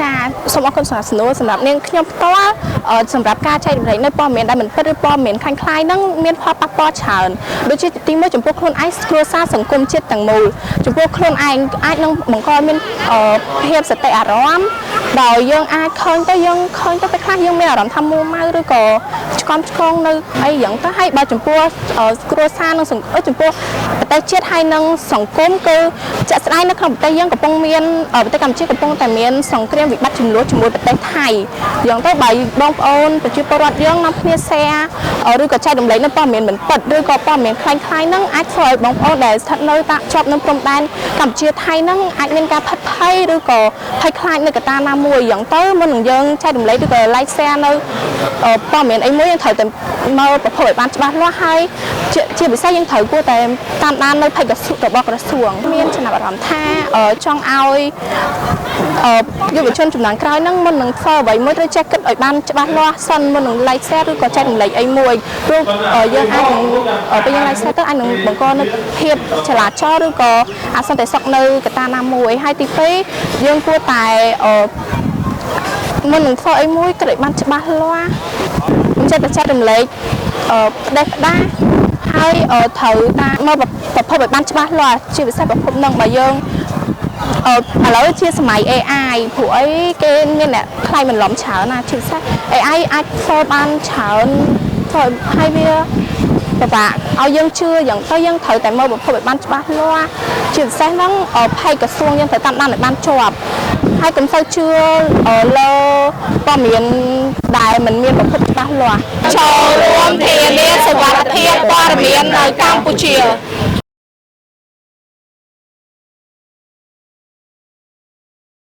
ចាសូមអរគុណសម្រាប់សំណួរសម្រាប់នាងខ្ញុំផ្ទាល់សម្រាប់ការចែករំលែកនៅព័ត៌មានដែលមិនពិតឬព័ត៌មានក្លែងក្លាយហ្នឹងមានផលប៉ះពាល់ច្រើនដូចជាទីមួយចំពោះខ្លួនឯងគ្រួសារសង្គមជាតិទាំងមូលចំពោះខ្លួនឯងអាចនឹងបង្កឲ្យមានភាពសតិអារម្មណ៍ដោយយើងអាចឃើញទៅយើងឃើញទៅពេលខ្លះយើងមានអារម្មណ៍ថាមួម៉ៅឬក៏ឆ្កំឆ្គងនៅអីយ៉ាងទៅហើយបើចំពោះគ្រួសារនិងសង្គមចំពោះប្រទេសជាតិហើយនិងសង្គមគឺជាក់ស្ដែងនៅក្នុងប្រទេសយើងកំពុងមានប្រទេសកម្ពុជាកំពុងតែមានសង្គ្រាមវិបត្តិចំនួនជាមួយប្រទេសថៃយ៉ាងទៅបើបងប្អូនប្រជាពលរដ្ឋយើងនាំគ្នា share ឬក៏ចែករំលែកនៅព័ត៌មានមិនពិតឬក៏ព័ត៌មានក្លែងក្លាយហ្នឹងអាចធ្វើឲ្យបងប្អូនដែលស្ថិតនៅតាជាប់នៅព្រំដែនកម្ពុជាថៃហ្នឹងអាចមានការផិតភ័យឬក៏ភ័យខ្លាចនៅកត្តាណាមួយយ៉ាងទៅមុននឹងយើងចែករំលែកឬក៏ like share នៅព័ត៌មានអីមួយយើងត្រូវតែមើលប្រភពឲ្យបានច្បាស់លាស់ហើយជាពិសេសយើងត្រូវគួរតែតាមដាននៅ page ក្រសួងរបស់ក្រសួងមានចំណាប់អារម្មណ៍ថាចង់ឲ្យយុវជនជំនាន់ក្រោយហ្នឹងមុននឹងធ្វើអ្វីមួយត្រូវចេះគិតឲ្យបានច្បាស់លាស់សិនមុននឹង like share ឬក៏ចែករំលែកអីមួយព្រោះយើងអាចនឹងពេលយើង like share ទៅអាចនឹងបង្កនៅភាពចលាចលឬក៏អសន្តិសុខនៅកត្តាណាមួយហើយទី2យើងគួរតែមុននឹងធ្វើអីមួយគិតឲ្យបានច្បាស់លាស់មិនចេះតែចែករំលែកផ្ដេសផ្ដាសហើយត្រូវតាមមើលប្រភពឲ្យបានច្បាស់លាស់ជាពិសេសប្រភពនឹងបើយើងឥឡូវជាសម័យ AI ព្រោះអីគេមានអ្នកក្លែងបន្លំច្រើនណាជាពិសេស AI អាចធ្វើបានច្រើនធ្វើឲ្យវាពិបាកឲ្យយើងជឿយ៉ាងទៅយើងត្រូវតែមើលប្រភពឲ្យបានច្បាស់លាស់ជាពិសេសហ្នឹង page ក្រសួងយើងត្រូវតាមដានឲ្យបានជាប់ហើយកុំសូវជឿលើព័ត៌មានដែលមិនមានប្រភពច្បាស់លាស់ ចូលរួមធានាសុវត្ថិភាពព័ត៌មាននៅកម្ពុជា។